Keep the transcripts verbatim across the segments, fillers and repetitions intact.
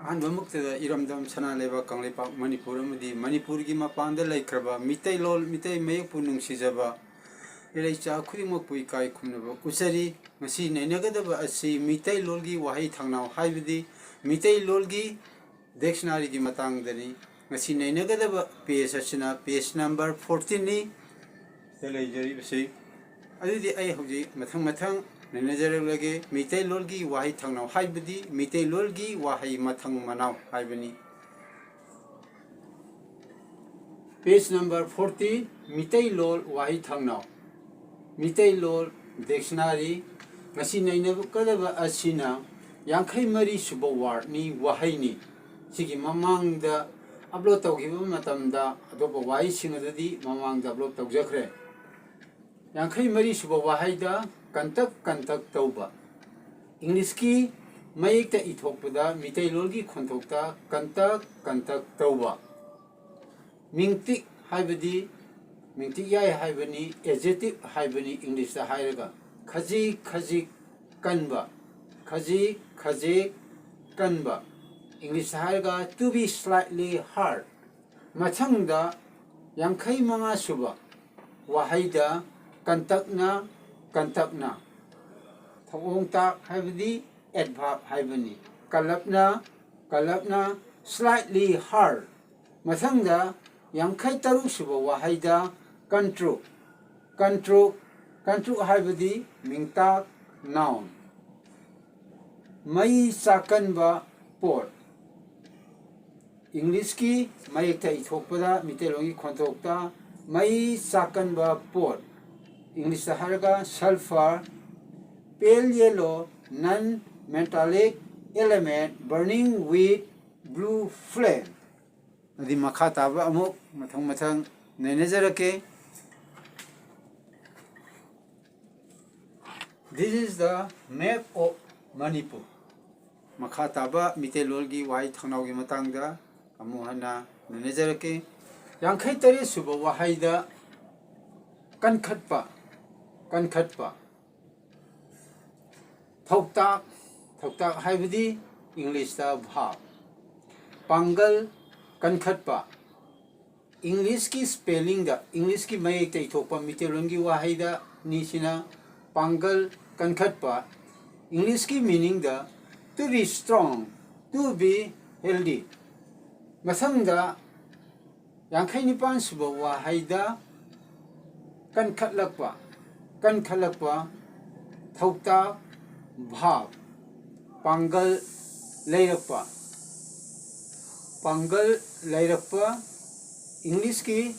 ꯑꯍꯥꯟꯕꯃꯛꯇꯗ ꯏꯔꯝꯗꯝ ꯁꯅꯥ ꯂꯩꯕꯥꯛ ꯀꯪꯂꯩꯄꯥꯛ ꯃꯅꯤꯄꯨꯔ ꯑꯃꯗꯤ ꯃꯅꯤꯄꯨꯔꯒꯤ ꯃꯄꯥꯟꯗ ꯂꯩꯈ꯭ꯔꯕ ꯃꯤꯇꯩꯂꯣꯟ, ꯃꯤꯇꯩ ꯃꯌꯦꯛꯄꯨ ꯅꯨꯡꯁꯤꯖꯕ ꯏꯔꯩꯆꯥ ꯈꯨꯗꯤꯡꯃꯛꯄꯨ ꯏꯀꯥꯏ ꯈꯨꯝꯅꯕ ꯎꯠꯆꯔꯤ꯫ ꯉꯁꯤ ꯅꯩꯅꯒꯗꯕ ꯑꯁꯤ ꯃꯤꯇꯩꯂꯣꯟꯒꯤ ꯋꯥꯍꯩ ꯊꯥꯡꯅꯥꯎ ꯍꯥꯏꯕꯗꯤ ꯃꯤꯇꯩꯂꯣꯟꯒꯤ dictionaryꯒꯤ ꯃꯇꯥꯡꯗꯅꯤ꯫ ꯉꯁꯤ ꯅꯩꯅꯒꯗꯕ page ꯑꯁꯤꯅ page number fourteenꯅꯤ꯫ ꯁꯤꯗ ꯂꯩꯖꯔꯤꯕꯁꯤ꯫ ꯑꯗꯨꯗꯤ ꯑꯩ ꯍꯧꯖꯤꯛ ꯃꯊꯪ ꯃꯊꯪ ꯅꯩꯅꯖꯔꯛꯂꯒꯦ꯫ ꯃꯤꯇꯩꯂꯣꯟꯒꯤ ꯋꯥꯍꯩ ꯊꯥꯡꯅꯥꯎ ꯍꯥꯏꯕꯗꯤ ꯃꯤꯇꯩꯂꯣꯟꯒꯤ ꯋꯥꯍꯩ ꯃꯊꯪ ꯃꯅꯥꯎ ꯍꯥꯏꯕꯅꯤ꯫ Page number forty, ꯃꯤꯇꯩꯂꯣꯟ ꯋꯥꯍꯩ ꯊꯥꯡꯅꯥꯎ꯫ ꯃꯤꯇꯩꯂꯣꯟ dictionary꯫ ꯉꯁꯤ ꯅꯩꯅꯒꯗꯕ ꯑꯁꯤꯅ ꯌꯥꯡꯈꯩ ꯃꯔꯤ ꯁꯨꯕ wordꯅꯤ, ꯋꯥꯍꯩꯅꯤ꯫ ꯁꯤꯒꯤ ꯃꯃꯥꯡꯗ upload ꯇꯧꯈꯤꯕ ꯃꯇꯝꯗ ꯑꯇꯣꯞꯄ ꯋꯥꯍꯩꯁꯤꯡ ꯑꯗꯨꯗꯤ ꯃꯃꯥꯡꯗ upload ꯇꯧꯖꯈ꯭ꯔꯦ꯫ ꯌꯥꯡꯈꯩ ꯃꯔꯤ ꯁꯨꯕ ꯋꯥꯍꯩꯗ ꯀꯟꯇꯛ ꯀꯟꯇꯛ ꯇꯧꯕ꯫ Englishꯀꯤ ꯃꯌꯦꯛꯇ ꯏꯊꯣꯛꯄꯗ ꯃꯤꯇꯩꯂꯣꯟꯒꯤ ꯈꯣꯟꯊꯣꯛꯇ ꯀꯟꯇꯛ ꯀꯟꯇꯛ ꯇꯧꯕ꯫ ꯃꯤꯡꯇꯤꯛ ꯍꯥꯏꯕꯗꯤ ꯃꯤꯡꯇꯤꯛ ꯌꯥꯏ ꯍꯥꯏꯕꯅꯤ, adjective ꯍꯥꯏꯕꯅꯤ Englishꯇ ꯍꯥꯏꯔꯒ꯫ ꯈꯖꯤꯛ ꯈꯖꯤꯛ ꯀꯟꯕ, ꯈꯖꯤꯛ ꯈꯖꯤꯛ ꯀꯟꯕ Englishꯇ ꯍꯥꯏꯔꯒ to be slightly hurt꯫ ꯃꯊꯪꯗ ꯌꯥꯡꯈꯩ ꯃꯉꯥ ꯁꯨꯕ ꯋꯥꯍꯩꯗ ꯀꯟꯇꯛꯅ, ꯀꯟꯇꯛꯅ꯫ ꯊꯧꯑꯣꯡ ꯇꯥꯛ ꯍꯥꯏꯕꯗꯤ adverb ꯍꯥꯏꯕꯅꯤ꯫ ꯀꯜꯂꯞꯅ, ꯀꯜꯂꯞꯅ, slightly hurt꯫ ꯃꯊꯪꯗ ꯌꯥꯡꯈꯩ ꯇꯔꯨꯛ ꯁꯨꯕ ꯋꯥꯍꯩꯗ ꯀꯟꯇ꯭ꯔꯨꯛ, ꯀꯟꯇ꯭ꯔꯨꯛ, ꯀꯟꯇ꯭ꯔꯨꯛ ꯍꯥꯏꯕꯗꯤ ꯃꯤꯡꯇꯥꯛ, noun꯫ ꯃꯩ ꯆꯥꯛꯀꯟꯕ ꯄꯣꯠ꯫ Englishꯀꯤ ꯃꯌꯦꯛꯇ ꯏꯊꯣꯛꯄꯗ ꯃꯤꯇꯩꯂꯣꯟꯒꯤ ꯈꯣꯟꯊꯣꯛꯇ ꯃꯩ ꯆꯥꯛꯀꯟꯕ ꯄꯣꯠ꯫ Englishꯇ ꯍꯥꯏꯔꯒ sulfur, pale yellow, non-metallic element burning with blue flame꯫ ꯑꯗꯨꯗꯤ ꯃꯈꯥ ꯇꯥꯕ ꯑꯃꯨꯛ ꯃꯊꯪ ꯃꯊꯪ ꯅꯩꯅꯖꯔꯛꯀꯦ꯫ This is the map of Manipur꯫ ꯃꯈꯥ ꯇꯥꯕ ꯃꯤꯇꯩꯂꯣꯟꯒꯤ ꯋꯥꯍꯩ ꯊꯥꯡꯅꯥꯎꯒꯤ ꯃꯇꯥꯡꯗ ꯑꯃꯨꯛ ꯍꯟꯅ ꯅꯩꯅꯖꯔꯛꯀꯦ꯫ ꯌꯥꯡꯈꯩ ꯇꯔꯦꯠ ꯁꯨꯕ ꯋꯥꯍꯩꯗ ꯀꯟꯈꯠꯄ, ꯀꯟꯈꯠꯄ꯫ ꯊꯧꯇꯥꯛ, ꯊꯧꯇꯥꯛ ꯍꯥꯏꯕꯗꯤ Englishꯇ verb꯫ ꯄꯥꯡꯒꯜ ꯀꯟꯈꯠꯄ꯫ ꯏꯪꯂꯤꯁꯀꯤ ꯁ꯭ꯄꯦꯂꯤꯡꯗ, ꯏꯪꯂꯤꯁꯀꯤ ꯃꯌꯦꯛꯇ ꯏꯊꯣꯛꯄ ꯃꯤꯇꯩꯂꯣꯟꯒꯤ ꯋꯥꯍꯩꯗ ꯅꯤꯁꯤꯅ ꯄꯥꯡꯒꯜ ꯀꯟꯈꯠꯄ꯫ ꯏꯪꯂꯤꯁꯀꯤ ꯃꯤꯅꯤꯡꯗ to be strong, to be healthy꯫ ꯃꯊꯪꯗ ꯌꯥꯡꯈꯩ ꯅꯤꯄꯥꯟ ꯁꯨꯕ ꯋꯥꯍꯩꯗ ꯀꯟꯈꯠꯂꯛꯄ, ꯀꯟꯈꯠꯂꯛꯄ, ꯊꯧꯇꯥꯛ, ꯚꯥꯕ, ꯄꯥꯡꯒꯜ ꯂꯩꯔꯛꯄ, ꯄꯥꯡꯒꯜ ꯂꯩꯔꯛꯄ꯫ ꯏꯪꯂꯤꯁꯀꯤ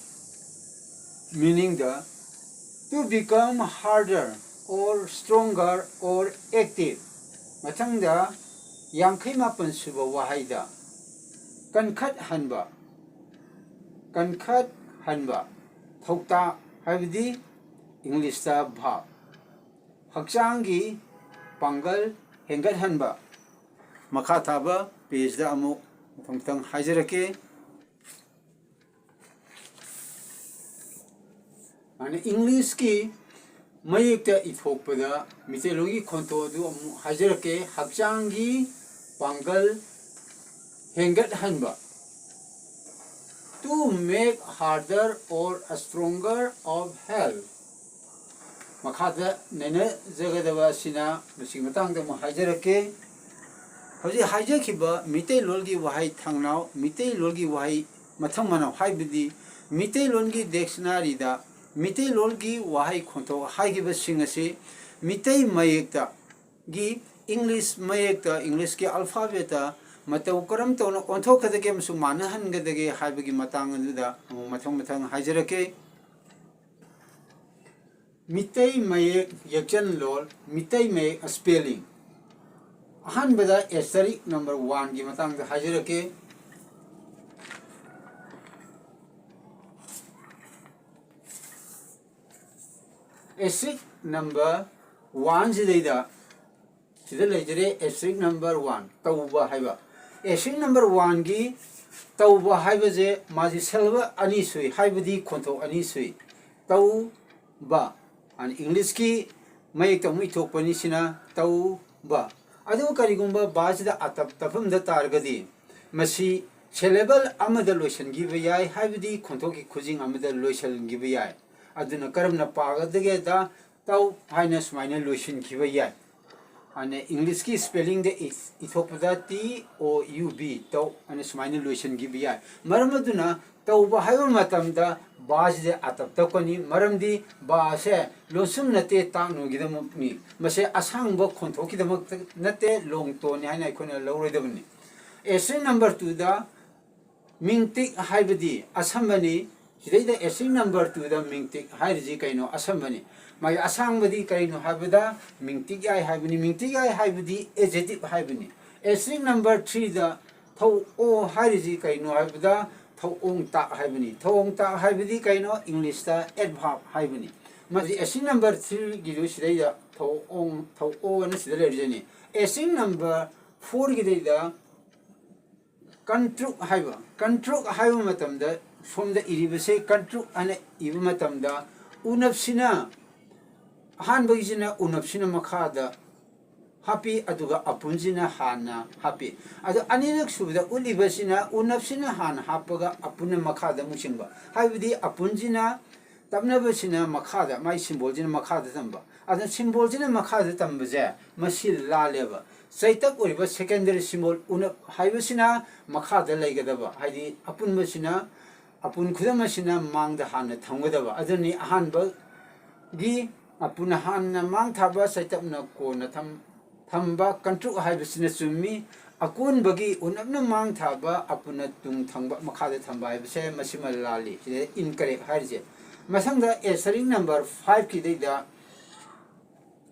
ꯃꯤꯅꯤꯡꯗ to become harder or stronger or active꯫ ꯃꯊꯪꯗ ꯌꯥꯡꯈꯩ ꯃꯥꯄꯟ ꯁꯨꯕ ꯋꯥꯍꯩꯗ ꯀꯟꯈꯠꯍꯟꯕ, ꯀꯟꯈꯠꯍꯟꯕ, ꯊꯧꯇꯥꯛ ꯍꯥꯏꯕꯗꯤ ꯏꯪꯂꯤꯁꯇ ꯚꯥꯕ꯫ ꯍꯛꯆꯥꯡꯒꯤ ꯄꯥꯡꯒꯜ ꯍꯦꯟꯒꯠꯍꯟꯕ꯫ ꯃꯈꯥ ꯊꯥꯕ ꯄꯦꯖꯇ ꯑꯃꯨꯛ ꯃꯊꯪ ꯃꯊꯪ ꯍꯥꯏꯖꯔꯛꯀꯦ꯫ ꯑꯗꯨꯅ ꯏꯪꯂꯤꯁꯀꯤ ꯃꯌꯦꯛꯇ ꯏꯊꯣꯛꯄꯗ ꯃꯤꯇꯩꯂꯣꯟꯒꯤ ꯈꯣꯟꯊꯣꯛ ꯑꯗꯨ ꯑꯃꯨꯛ ꯍꯥꯏꯖꯔꯛꯀꯦ꯫ ꯍꯛꯆꯥꯡꯒꯤ ꯄꯥꯡꯒꯜ ꯍꯦꯟꯒꯠꯍꯟꯕ, to make harder or a stronger of health꯫ ꯃꯈꯥꯗ ꯅꯩꯅꯖꯒꯗꯕ ꯑꯁꯤꯅ ꯃꯁꯤꯒꯤ ꯃꯇꯥꯡꯗ ꯑꯃꯨꯛ ꯍꯥꯏꯖꯔꯛꯀꯦ꯫ ꯍꯧꯖꯤꯛ ꯍꯥꯏꯖꯈꯤꯕ ꯃꯤꯇꯩꯂꯣꯟꯒꯤ ꯋꯥꯍꯩ ꯊꯥꯡꯅꯥꯎ, ꯃꯤꯇꯩꯂꯣꯟꯒꯤ ꯋꯥꯍꯩ ꯃꯊꯪ ꯃꯅꯥꯎ, ꯍꯥꯏꯕꯗꯤ ꯃꯤꯇꯩꯂꯣꯟꯒꯤ ꯗꯤꯛꯁꯅꯥꯔꯤꯗ ꯃꯤꯇꯩꯂꯣꯟꯒꯤ ꯋꯥꯍꯩ ꯈꯣꯟꯊꯣꯛ ꯍꯥꯏꯈꯤꯕꯁꯤꯡ ꯑꯁꯤ ꯃꯤꯇꯩ ꯃꯌꯦꯛꯇꯒꯤ ꯏꯪꯂꯤꯁ ꯃꯌꯦꯛꯇ, ꯏꯪꯂꯤꯁꯀꯤ ꯑꯜꯐꯥꯕꯦꯠꯇ ꯃꯇꯧ ꯀꯔꯝ ꯇꯧꯅ ꯑꯣꯟꯊꯣꯛꯀꯗꯒꯦ ꯑꯃꯁꯨꯡ ꯃꯥꯟꯅꯍꯟꯒꯗꯒꯦ ꯍꯥꯏꯕꯒꯤ ꯃꯇꯥꯡ ꯑꯗꯨꯗ ꯑꯃꯨꯛ ꯃꯊꯪ ꯃꯊꯪ ꯍꯥꯏꯖꯔꯛꯀꯦ꯫ ꯃꯤꯇꯩ ꯃꯌꯦꯛ ꯌꯦꯛꯆꯟꯂꯣꯟ, ꯃꯤꯇꯩ ꯃꯌꯦꯛ ꯁ꯭ꯄꯦꯂꯤꯡ꯫ ꯑꯍꯥꯟꯕꯗ ꯑꯦꯁꯇꯔꯤꯛ ꯅꯝꯕꯔ ꯋꯥꯟꯒꯤ ꯃꯇꯥꯡꯗ ꯍꯥꯏꯖꯔꯛꯀꯦ꯫ ꯑꯦꯁꯇꯔꯤꯛ ꯅꯝꯕꯔ ꯋꯥꯟꯁꯤꯗꯩꯗ ꯁꯤꯗ ꯂꯩꯖꯔꯦ ꯑꯦꯁꯇꯔꯤꯛ ꯅꯝꯕꯔ ꯋꯥꯟ, ꯇꯧꯕ ꯍꯥꯏꯕ꯫ ꯑꯦꯁꯇꯔꯤꯛ ꯅꯝꯕꯔ ꯋꯥꯟꯒꯤ ꯇꯧꯕ ꯍꯥꯏꯕꯁꯦ ꯃꯥꯁꯤ ꯁꯤꯂꯦꯕꯜ ꯑꯅꯤ ꯁꯨꯏ, ꯍꯥꯏꯕꯗꯤ ꯈꯣꯟꯊꯣꯛ ꯑꯅꯤ ꯁꯨꯏ꯫ ꯇꯧꯕ, ꯑꯗꯨꯅ ꯏꯪꯂꯤꯁꯀꯤ ꯃꯌꯦꯛꯇ ꯑꯃꯨꯛ ꯏꯊꯣꯛꯄꯅꯤ ꯁꯤꯅ ꯇꯧꯕ꯫ ꯑꯗꯨꯕꯨ ꯀꯔꯤꯒꯨꯝꯕ ꯕꯥꯁꯤꯗ ꯑꯇꯞ ꯇꯞꯐꯝꯗ ꯇꯥꯔꯒꯗꯤ ꯃꯁꯤ syllable ꯑꯃꯗ ꯂꯣꯏꯁꯤꯟꯈꯤꯕ ꯌꯥꯏ, ꯍꯥꯏꯕꯗꯤ ꯈꯣꯟꯊꯣꯛꯀꯤ ꯈꯨꯖꯤꯡ ꯑꯃꯗ ꯂꯣꯏꯁꯤꯟꯈꯤꯕ ꯌꯥꯏ꯫ ꯑꯗꯨꯅ ꯀꯔꯝꯅ ꯄꯥꯒꯗꯒꯦꯗ, ꯇꯧ ꯍꯥꯏꯅ ꯁꯨꯃꯥꯏꯅ ꯂꯣꯏꯁꯤꯟꯈꯤꯕ ꯌꯥꯏ꯫ ꯑꯅ English ꯀꯤ spelling ꯗ E-, ꯏꯊꯣꯛꯄꯗ T O U B, ꯇꯧ ꯑꯅ ꯁꯨꯃꯥꯏꯅ ꯂꯣꯏꯁꯤꯟꯈꯤꯕ ꯌꯥꯏ꯫ ꯃꯔꯝ ꯑꯗꯨꯅ ꯇꯧꯕ ꯍꯥꯏꯕ ꯃꯇꯝꯗ ꯕꯥꯁꯤꯗꯤ ꯑꯇꯞ ꯇꯞꯀꯅꯤ, ꯃꯔꯝꯗꯤ ꯕꯥ ꯑꯁꯦ ꯂꯣꯟꯁꯨꯝ ꯅꯠꯇꯦ, ꯇꯥꯛꯅꯨꯒꯤꯗꯃꯛꯅꯤ꯫ ꯃꯁꯦ ꯑꯁꯥꯡꯕ ꯈꯣꯟꯊꯣꯛꯀꯤꯗꯃꯛꯇ ꯅꯠꯇꯦ, long tone ꯅꯤ ꯍꯥꯏꯅ ꯑꯩꯈꯣꯏꯅ ꯂꯧꯔꯣꯏꯗꯕꯅꯤ꯫ Asterisk number two ꯗ ꯃꯤꯡꯇꯤꯛ ꯍꯥꯏꯕꯗꯤ ꯑꯁꯝꯕꯅꯤ꯫ ꯁꯤꯗꯩꯗ asterisk number two ꯗ ꯃꯤꯡꯇꯤꯛ ꯍꯥꯏꯔꯤꯁꯤ ꯀꯩꯅꯣ? ꯑꯁꯝꯕꯅꯤ꯫ ꯃꯥꯒꯤ ꯑꯁꯥꯡꯕꯗꯤ ꯀꯔꯤꯅꯣ ꯍꯥꯏꯕꯗ ꯃꯤꯡꯇꯤꯛ ꯌꯥꯏ ꯍꯥꯏꯕꯅꯤ꯫ ꯃꯤꯡꯇꯤꯛ ꯌꯥꯏ ꯍꯥꯏꯕꯗꯤ adjective ꯍꯥꯏꯕꯅꯤ꯫ Asterisk number three ꯗ ꯊꯧꯑꯣ ꯍꯥꯏꯔꯤꯁꯤ ꯀꯩꯅꯣ ꯍꯥꯏꯕꯗ ꯊꯧꯑꯣꯡ ꯇꯥꯛ ꯍꯥꯏꯕꯅꯤ꯫ ꯊꯧꯑꯣꯡ ꯇꯥꯛ ꯍꯥꯏꯕꯗꯤ ꯀꯩꯅꯣ? English ꯇ adverb ꯍꯥꯏꯕꯅꯤ꯫ ꯃꯁꯤ asterisk number three ꯒꯤꯗꯨ ꯁꯤꯗꯩꯗ ꯊꯧꯑꯣꯡ, ꯊꯧꯑꯣ ꯑꯅ ꯁꯤꯗ ꯂꯩꯔꯤꯁꯤꯅꯤ꯫ Asterisk number four ꯒꯤꯗꯩꯗ ꯀꯟꯇ꯭ꯔꯨꯛ ꯍꯥꯏꯕ, ꯀꯟꯇ꯭ꯔꯨꯛ ꯍꯥꯏꯕ ꯃꯇꯝꯗ ꯁꯣꯝꯗ ꯏꯔꯤꯕꯁꯦ ꯀꯟꯇ꯭ꯔꯨꯛ ꯍꯥꯏꯅ ꯏꯕ ꯃꯇꯝꯗ ꯎꯅꯞꯁꯤꯅ, ꯑꯍꯥꯟꯕꯒꯤꯁꯤꯅ ꯎꯅꯞꯁꯤꯅ ꯃꯈꯥꯗ ꯍꯥꯞꯄꯤ, ꯑꯗꯨꯒ ꯑꯄꯨꯟꯁꯤꯅ ꯍꯥꯟꯅ ꯍꯥꯞꯄꯤ꯫ ꯑꯗꯣ ꯑꯅꯤꯔꯛ ꯁꯨꯕꯗ ꯎꯠꯂꯤꯕꯁꯤꯅ ꯎꯅꯞꯁꯤꯅ ꯍꯥꯟꯅ ꯍꯥꯞꯄꯒ ꯑꯄꯨꯟꯅ ꯃꯈꯥꯗ ꯑꯃꯨꯛ ꯆꯤꯡꯕ, ꯍꯥꯏꯕꯗꯤ ꯑꯄꯨꯟꯁꯤꯅ ꯇꯞꯅꯕꯁꯤꯅ ꯃꯈꯥꯗ, ꯃꯥꯏ symbol ꯁꯤꯅ ꯃꯈꯥꯗ ꯇꯝꯕ꯫ ꯑꯗꯨꯅ symbol ꯁꯤꯅ ꯃꯈꯥꯗ ꯇꯝꯕꯁꯦ ꯃꯁꯤ ꯂꯥꯜꯂꯦꯕ꯫ ꯆꯩꯇꯞ ꯑꯣꯏꯔꯤꯕ secondary symbol ꯎꯅꯞ ꯍꯥꯏꯕꯁꯤꯅ ꯃꯈꯥꯗ ꯂꯩꯒꯗꯕ, ꯍꯥꯏꯗꯤ ꯑꯄꯨꯟꯕꯁꯤꯅ, ꯑꯄꯨꯟ ꯈꯨꯗꯝ ꯑꯁꯤꯅ ꯃꯥꯡꯗ ꯍꯥꯟꯅ ꯊꯝꯒꯗꯕ꯫ ꯑꯗꯨꯅꯤ ꯑꯍꯥꯟꯕꯒꯤ ꯑꯄꯨꯟ ꯍꯥꯟꯅ ꯃꯥꯡ ꯊꯥꯕ, ꯆꯩꯇꯞꯅ ꯀꯣꯟꯅ ꯊꯝ-, ꯊꯝꯕ, ꯀꯟꯇ꯭ꯔꯨꯛ ꯍꯥꯏꯕꯁꯤꯅ ꯆꯨꯝꯃꯤ꯫ ꯑꯀꯣꯟꯕꯒꯤ ꯎꯅꯞꯅ ꯃꯥꯡ ꯊꯥꯕ, ꯑꯄꯨꯟꯅ ꯇꯨꯡ ꯊꯪꯕ, ꯃꯈꯥꯗ ꯊꯝꯕ ꯍꯥꯏꯕꯁꯦ ꯃꯁꯤꯃ ꯂꯥꯜꯂꯤ꯫ ꯁꯤꯗ incorrect ꯍꯥꯏꯔꯤꯁꯦ꯫ ꯃꯊꯪꯗ asterisk number five ꯀꯤꯗꯩꯗ,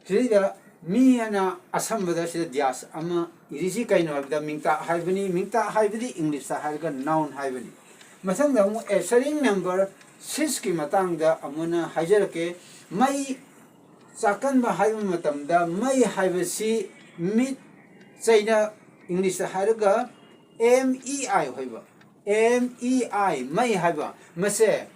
ꯁꯤꯗꯩꯗ ꯃꯤ ꯑꯅ ꯑꯁꯝꯕꯗ ꯁꯤꯗ dash ꯑꯃ ꯏꯔꯤꯁꯤ ꯀꯩꯅꯣ ꯍꯥꯏꯕꯗ ꯃꯤꯡꯇꯥꯛ ꯍꯥꯏꯕꯅꯤ꯫ ꯃꯤꯡꯇꯥꯛ ꯍꯥꯏꯕꯗꯤ English ꯇ ꯍꯥꯏꯔꯒ noun ꯍꯥꯏꯕꯅꯤ꯫ ꯃꯊꯪꯗ ꯑꯃꯨꯛ asterisk number six ꯀꯤ ꯃꯇꯥꯡꯗ ꯑꯃꯨꯛ ꯍꯟꯅ ꯍꯥꯏꯖꯔꯛꯀꯦ꯫ ꯃꯩ ꯆꯥꯛꯀꯟꯕ ꯍꯥꯏꯕ ꯃꯇꯝꯗ ꯃꯩ ꯍꯥꯏꯕꯁꯤ ꯃꯤꯠ, ꯆꯩꯅ English ꯇ ꯍꯥꯏꯔꯒ M E I ꯍꯥꯏꯕ, M E I, ꯃꯩ ꯍꯥꯏꯕ, ꯃꯁꯦ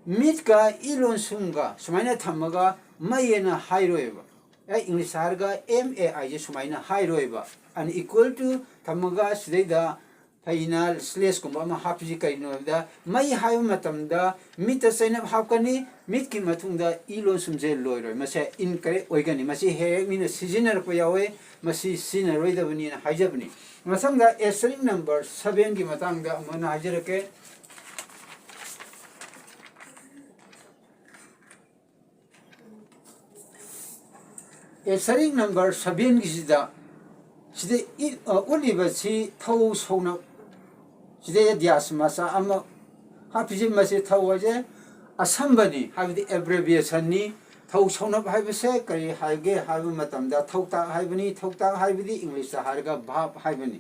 ꯃꯤꯠꯀ ꯏ ꯂꯣꯟꯁꯨꯝꯒ ꯁꯨꯃꯥꯏꯅ ꯊꯝꯃꯒ ꯃꯩ ꯑꯅ ꯍꯥꯏꯔꯣꯏꯕ꯫ ꯑꯦ, English ꯇ ꯍꯥꯏꯔꯒ M A I ꯁꯦ ꯁꯨꯃꯥꯏꯅ ꯍꯥꯏꯔꯣꯏꯕ꯫ ꯑꯅ equal to ꯊꯝꯃꯒ ꯁꯤꯗꯩꯗ ꯐꯩꯅ ꯁ꯭ꯂꯦꯁꯀꯨꯝꯕ ꯑꯃ ꯍꯥꯞꯄꯤꯁꯤ ꯀꯔꯤꯅꯣ ꯍꯥꯏꯕꯗ, ꯃꯩ ꯍꯥꯏꯕ ꯃꯇꯝꯗ ꯃꯤꯠꯇ ꯆꯩꯅꯞ ꯍꯥꯞꯀꯅꯤ, ꯃꯤꯠꯀꯤ ꯃꯇꯨꯡꯗ ꯏ ꯂꯣꯟꯁꯨꯝꯁꯦ ꯂꯣꯏꯔꯣꯏ, ꯃꯁꯦ incorrect ꯑꯣꯏꯒꯅꯤ꯫ ꯃꯁꯤ ꯍꯦꯛ ꯍꯦꯛ ꯃꯤꯅ ꯁꯤꯖꯤꯟꯅꯔꯛꯄ ꯌꯥꯎꯋꯦ, ꯃꯁꯤ ꯁꯤꯖꯤꯟꯅꯔꯣꯏꯗꯕꯅꯤꯅ ꯍꯥꯏꯖꯕꯅꯤ꯫ ꯃꯊꯪꯗ asterisk number sevenꯒꯤ ꯃꯇꯥꯡꯗ ꯑꯃꯨꯛ ꯍꯟꯅ ꯍꯥꯏꯖꯔꯛꯀꯦ꯫ Asterisk number sevenꯒꯤꯁꯤꯗ, ꯁꯤꯗ ꯏ-, ꯑ, ꯎꯠꯂꯤꯕꯁꯤ ꯊꯧ ꯁꯧꯅ, ꯁꯤꯗꯩꯗ dash ꯃꯆꯥ ꯑꯃ ꯍꯥꯞꯄꯤꯁꯤ, ꯃꯁꯤ ꯊꯧ ꯍꯥꯏꯁꯦ ꯑꯁꯝꯕꯅꯤ, ꯍꯥꯏꯕꯗꯤ abbreviationꯅꯤ꯫ ꯊꯧ ꯁꯧꯅꯞ ꯍꯥꯏꯕꯁꯦ ꯀꯔꯤ ꯍꯥꯏꯒꯦ ꯍꯥꯏꯕ ꯃꯇꯝꯗ ꯊꯧꯇꯥꯛ ꯍꯥꯏꯕꯅꯤ꯫ ꯊꯧꯇꯥꯛ ꯍꯥꯏꯕꯗꯤ Englishꯇ ꯍꯥꯏꯔꯒ verb ꯍꯥꯏꯕꯅꯤ꯫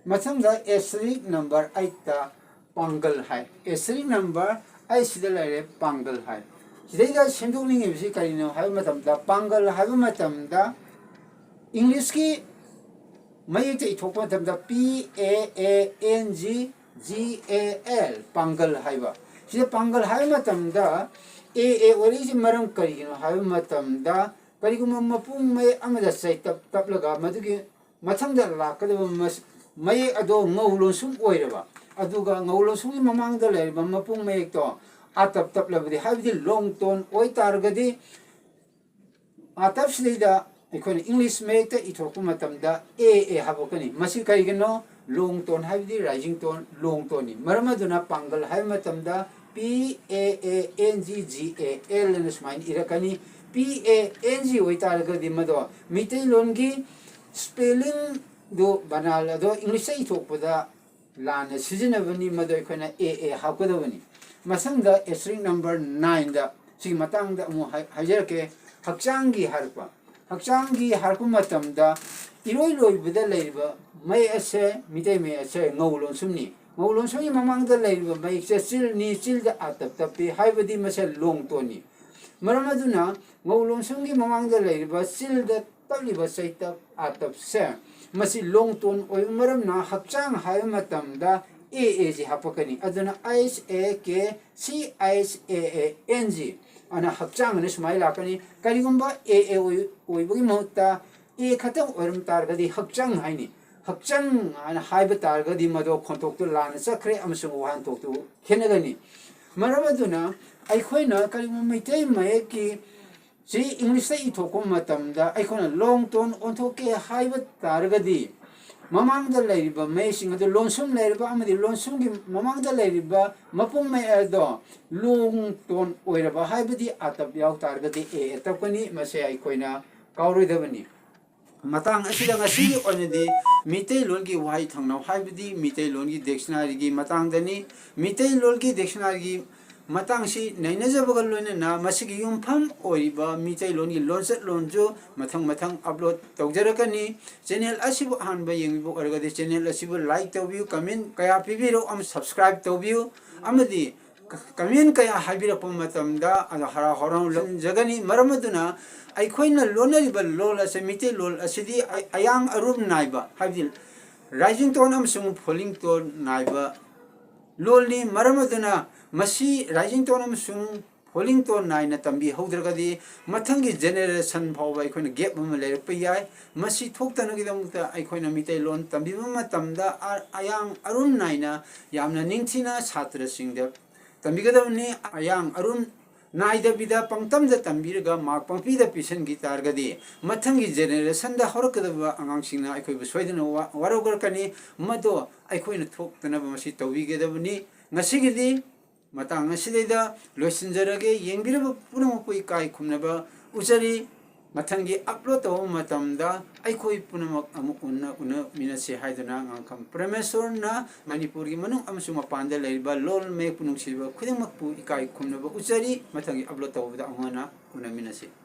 ꯃꯊꯪꯗ asterisk number eightꯇ ꯄꯥꯡꯒꯜ ꯍꯥꯏ꯫ Asterisk number eightꯁꯤꯗ ꯂꯩꯔꯦ ꯄꯥꯡꯒꯜ ꯍꯥꯏ꯫ ꯁꯤꯗꯩꯗ ꯁꯦꯝꯗꯣꯛꯅꯤꯡꯉꯤꯕꯁꯤ ꯀꯔꯤꯅꯣ ꯍꯥꯏꯕ ꯃꯇꯝꯗ, ꯄꯥꯡꯒꯜ ꯍꯥꯏꯕ ꯃꯇꯝꯗ Englishꯀꯤ ꯃꯌꯦꯛꯇ ꯏꯊꯣꯛꯄ ꯃꯇꯝꯗ P A A N G G A L, ꯄꯥꯡꯒꯜ ꯍꯥꯏꯕ꯫ ꯁꯤꯗ ꯄꯥꯡꯒꯜ ꯍꯥꯏꯕ ꯃꯇꯝꯗ A A ꯑꯣꯏꯔꯛꯏꯁꯤ ꯃꯔꯝ ꯀꯔꯤꯒꯤꯅꯣ ꯍꯥꯏꯕ ꯃꯇꯝꯗ, ꯀꯔꯤꯒꯨꯝꯕ ꯃꯄꯨꯡ ꯃꯌꯦꯛ ꯑꯃꯗ ꯆꯩꯇꯞ ꯇꯞꯂꯒ ꯃꯗꯨꯒꯤ ꯃꯊꯪꯗ ꯂꯥꯛꯀꯗꯕ ꯃꯁ-, ꯃꯌꯦꯛ ꯑꯗꯣ ꯉꯧ ꯂꯣꯟꯁꯨꯝ ꯑꯣꯏꯔꯕ, ꯑꯗꯨꯒ ꯉꯧ ꯂꯣꯟꯁꯨꯝꯒꯤ ꯃꯃꯥꯡꯗ ꯂꯩꯔꯤꯕ ꯃꯄꯨꯡ ꯃꯌꯦꯛꯇꯣ ꯑꯥꯇꯞ ꯇꯞꯂꯕꯗꯤ, ꯍꯥꯏꯕꯗꯤ long tone ꯑꯣꯏꯇꯥꯔꯒꯗꯤ, ꯑꯥꯇꯞꯁꯤꯗꯩꯗ ꯑꯩꯈꯣꯏꯅ English ꯃꯌꯦꯛꯇ ꯏꯊꯣꯔꯛꯄ ꯃꯇꯝꯗ A A ꯍꯥꯄꯛꯀꯅꯤ꯫ ꯃꯁꯤ ꯀꯔꯤꯒꯤꯅꯣ? Long tone ꯍꯥꯏꯕꯗꯤ rising tone, long toneꯅꯤ꯫ ꯃꯔꯝ ꯑꯗꯨꯅ ꯄꯥꯡꯒꯜ ꯍꯥꯏꯕ ꯃꯇꯝꯗ P A A N G G A L ꯑꯅ ꯁꯨꯃꯥꯏꯅ ꯏꯔꯛꯀꯅꯤ꯫ P A N G ꯑꯣꯏꯇꯥꯔꯒꯗꯤ ꯃꯗꯣ ꯃꯤꯇꯩꯂꯣꯟꯒꯤ spellingꯗꯨ, ꯕꯅꯥꯜ ꯑꯗꯣ Englishꯇ ꯏꯊꯣꯛꯄꯗ ꯂꯥꯟꯅ ꯁꯤꯖꯤꯟꯅꯕꯅꯤ, ꯃꯗꯨ ꯑꯩꯈꯣꯏꯅ A A ꯍꯥꯞꯀꯗꯕꯅꯤ꯫ ꯃꯊꯪꯗ asterisk number nineꯗ ꯁꯤꯒꯤ ꯃꯇꯥꯡꯗ ꯑꯃꯨꯛ ꯍꯥꯏ-, ꯍꯥꯏꯖꯔꯛꯀꯦ꯫ ꯍꯛꯆꯥꯡꯒꯤ ꯍꯥꯏꯔꯛꯄ, ꯍꯛꯆꯥꯡꯒꯤ ꯍꯥꯏꯔꯛꯄ ꯃꯇꯝꯗ ꯏꯔꯣꯏ ꯂꯣꯏꯕꯗ ꯂꯩꯔꯤꯕ ꯃꯌꯦꯛ ꯑꯁꯦ, ꯃꯤꯇꯩ ꯃꯌꯦꯛ ꯑꯁꯦ ꯉꯧ ꯂꯣꯟꯁꯨꯝꯅꯤ꯫ ꯉꯧ ꯂꯣꯟꯁꯨꯝꯒꯤ ꯃꯃꯥꯡꯗ ꯂꯩꯔꯤꯕ ꯃꯌꯦꯛꯁꯦ ꯆꯤꯜꯅꯤ, ꯆꯤꯜꯗ ꯑꯥꯇꯞ ꯇꯞꯄꯤ, ꯍꯥꯏꯕꯗꯤ ꯃꯁꯦ long toneꯅꯤ꯫ ꯃꯔꯝ ꯑꯗꯨꯅ ꯉꯧ ꯂꯣꯟꯁꯨꯝꯒꯤ ꯃꯃꯥꯡꯗ ꯂꯩꯔꯤꯕ ꯆꯤꯜꯗ ꯇꯞꯂꯤꯕ ꯆꯩꯇꯞ ꯑꯥꯇꯞꯁꯦ, ꯃꯁꯤ long tone ꯑꯣꯏꯕ ꯃꯔꯝꯅ ꯍꯛꯆꯥꯡ ꯍꯥꯏꯕ ꯃꯇꯝꯗ A A ꯁꯤ ꯍꯥꯞꯄꯛꯀꯅꯤ꯫ ꯑꯗꯨꯅ H A K C H A A N G ꯑꯅ ꯍꯛꯆꯥꯡ ꯑꯅ ꯁꯨꯃꯥꯏꯅ ꯂꯥꯛꯀꯅꯤ꯫ ꯀꯔꯤꯒꯨꯝꯕ A A ꯑꯣꯏ-, ꯑꯣꯏꯕꯒꯤ ꯃꯍꯨꯠꯇ A ꯈꯛꯇꯪ ꯑꯣꯏꯔꯝ ꯇꯥꯔꯒꯗꯤ ꯍꯛꯆꯥꯡ ꯍꯥꯏꯅꯤ꯫ ꯍꯛꯆꯥꯡ ꯍꯥꯏꯅ ꯍꯥꯏꯕ ꯇꯥꯔꯒꯗꯤ ꯃꯗꯣ ꯈꯣꯟꯊꯣꯛꯇꯨ ꯂꯥꯟꯅ ꯆꯠꯈ꯭ꯔꯦ ꯑꯃꯁꯨꯡ ꯋꯥꯍꯟꯊꯣꯛꯇꯨ ꯈꯦꯠꯅꯒꯅꯤ꯫ ꯃꯔꯝ ꯑꯗꯨꯅ ꯑꯩꯈꯣꯏꯅ ꯀꯔꯤꯒꯨꯝꯕ ꯃꯩꯇꯩ ꯃꯌꯦꯛꯀꯤ ꯁꯤ ꯏꯪꯂꯤꯁꯇ ꯏꯊꯣꯛꯄ ꯃꯇꯝꯗ ꯑꯩꯈꯣꯏꯅ long tone ꯑꯣꯟꯊꯣꯛꯀꯦ ꯍꯥꯏꯕ ꯇꯥꯔꯒꯗꯤ, ꯃꯃꯥꯡꯗ ꯂꯩꯔꯤꯕ ꯃꯌꯦꯛꯁꯤꯡ ꯑꯗꯨ ꯂꯣꯟꯁꯨꯝ ꯂꯩꯔꯕ ꯑꯃꯗꯤ ꯂꯣꯟꯁꯨꯝꯒꯤ ꯃꯃꯥꯡꯗ ꯂꯩꯔꯤꯕ ꯃꯄꯨꯡ ꯃꯌꯦꯛ ꯑꯗꯣ long tone ꯑꯣꯏꯔꯕ, ꯍꯥꯏꯕꯗꯤ ꯑꯇꯞ ꯌꯥꯎ ꯇꯥꯔꯒꯗꯤ ꯑꯦ ꯑꯇꯞꯀꯅꯤ꯫ ꯃꯁꯦ ꯑꯩꯈꯣꯏꯅ ꯀꯥꯎꯔꯣꯏꯗꯕꯅꯤ꯫ ꯃꯇꯥꯡ ꯑꯁꯤꯗ ꯉꯁꯤꯒꯤ ꯑꯣꯏꯅꯗꯤ ꯃꯤꯇꯩꯂꯣꯟꯒꯤ ꯋꯥꯍꯩ ꯊꯪꯅꯧ, ꯍꯥꯏꯕꯗꯤ ꯃꯤꯇꯩꯂꯣꯟꯒꯤ dictionaryꯒꯤ ꯃꯇꯥꯡꯗꯅꯤ꯫ ꯃꯤꯇꯩꯂꯣꯟꯒꯤ dictionaryꯒꯤ ꯃꯇꯥꯡꯁꯤ ꯅꯩꯅꯖꯕꯒ ꯂꯣꯏꯅꯅ ꯃꯁꯤꯒꯤ ꯌꯨꯝꯐꯝ ꯑꯣꯏꯔꯤꯕ ꯃꯤꯇꯩꯂꯣꯟꯒꯤ ꯂꯣꯟꯆꯠ ꯂꯣꯟꯁꯨ ꯃꯊꯪ ꯃꯊꯪ upload ꯇꯧꯖꯔꯛꯀꯅꯤ꯫ Channel ꯑꯁꯤꯕꯨ ꯑꯍꯥꯟꯕ ꯌꯦꯡꯕꯤꯕ ꯑꯣꯏꯔꯒꯗꯤ channel ꯑꯁꯤꯕꯨ like ꯇꯧꯕꯤꯌꯨ, comment ꯀꯌꯥ ꯄꯤꯕꯤꯔꯣ, ꯑꯃ subscribe ꯇꯧꯕꯤꯌꯨ, ꯑꯃꯗꯤ comment ꯀꯌꯥ ꯍꯥꯏꯕꯤꯔꯛꯄ ꯃꯇꯝꯗ ꯑꯗꯣ ꯍꯔꯥꯎ ꯍꯔꯥꯎ ꯂꯧꯖꯒꯅꯤ꯫ ꯃꯔꯝ ꯑꯗꯨꯅ ꯑꯩꯈꯣꯏꯅ ꯂꯣꯟꯅꯔꯤꯕ ꯂꯣꯜ ꯑꯁꯤ, ꯃꯤꯇꯩꯂꯣꯟ ꯑꯁꯤꯗꯤ ꯑ-, ꯑꯌꯥꯡ ꯑꯔꯨꯝ ꯅꯥꯏꯕ, ꯍꯥꯏꯕꯗꯤ rising tone ꯑꯃꯁꯨꯡ falling tone ꯅꯥꯏꯕ ꯂꯣꯜꯅꯤ꯫ ꯃꯔꯝ ꯑꯗꯨꯅ ꯃꯁꯤ rising tone ꯑꯃꯁꯨꯡ falling tone ꯅꯥꯏꯅ ꯇꯝꯕꯤꯍꯧꯗ꯭ꯔꯒꯗꯤ ꯃꯊꯪꯒꯤ generation ꯐꯥꯎꯕ ꯑꯩꯈꯣꯏꯅ gap ꯑꯃ ꯂꯩꯔꯛꯄ ꯌꯥꯏ꯫ ꯃꯁꯤ ꯊꯣꯛꯇꯅꯕꯒꯤꯗꯃꯛꯇ ꯑꯩꯈꯣꯏꯅ ꯃꯤꯇꯩꯂꯣꯟ ꯇꯝꯕꯤꯕ ꯃꯇꯝꯗ ꯑ-, ꯑꯌꯥꯡ ꯑꯔꯨꯝ ꯅꯥꯏꯅ ꯌꯥꯝꯅ ꯅꯤꯡꯊꯤꯅ ꯁꯥꯇ꯭ꯔꯁꯤꯡꯗ ꯇꯝꯕꯤꯒꯗꯕꯅꯤ꯫ ꯑꯌꯥꯡ ꯑꯔꯨꯝ ꯅꯥꯏꯗꯕꯤꯗ ꯄꯪꯇꯝꯗ ꯇꯝꯕꯤꯔꯒ mark ꯄꯪꯄꯤꯗ ꯄꯤꯁꯤꯟꯈꯤ ꯇꯥꯔꯒꯗꯤ ꯃꯊꯪꯒꯤ generationꯗ ꯍꯧꯔꯛꯀꯗꯕ ꯑꯉꯥꯡꯁꯤꯡꯅ ꯑꯩꯈꯣꯏꯕꯨ ꯁꯣꯏꯗꯅ ꯋꯥ-, ꯋꯥꯔꯧꯔꯛꯀꯅꯤ꯫ ꯃꯗꯣ ꯑꯩꯈꯣꯏꯅ ꯊꯣꯛꯇꯅꯕ ꯃꯁꯤ ꯇꯧꯕꯤꯒꯗꯕꯅꯤ꯫ ꯉꯁꯤꯒꯤꯗꯤ ꯃꯇꯥꯡ ꯑꯁꯤꯗꯩꯗ ꯂꯣꯏꯁꯤꯟꯖꯔꯒꯦ꯫ ꯌꯦꯡꯕꯤꯔꯕ ꯄꯨꯝꯅꯃꯛꯄꯨ ꯏꯀꯥꯏ ꯈꯨꯝꯅꯕ ꯎꯠꯆꯔꯤ꯫ ꯃꯊꯪꯒꯤ upload ꯇꯧꯕ ꯃꯇꯝꯗ ꯑꯩꯈꯣꯏ ꯄꯨꯝꯅꯃꯛ ꯑꯃꯨꯛ ꯎꯟꯅ-, ꯎꯅꯃꯤꯟꯅꯁꯤ ꯍꯥꯏꯗꯨꯅ ꯉꯥꯡꯈꯝ ꯄ꯭ꯔꯃꯦꯁꯣꯔꯅ ꯃꯅꯤꯄꯨꯔꯒꯤ ꯃꯅꯨꯡ ꯑꯃꯁꯨꯡ ꯃꯄꯥꯟꯗ ꯂꯩꯔꯤꯕ ꯂꯣꯜ ꯃꯌꯦꯛꯄꯨ ꯅꯨꯡꯁꯤꯕ ꯈꯨꯗꯤꯡꯃꯛꯄꯨ ꯏꯀꯥꯏ ꯈꯨꯝꯅꯕ ꯎꯠꯆꯔꯤ꯫ ꯃꯊꯪꯒꯤ upload ꯇꯧꯕꯗ ꯑꯃꯨꯛ ꯍꯟꯅ ꯎꯅꯃꯤꯟꯅꯁꯤ꯫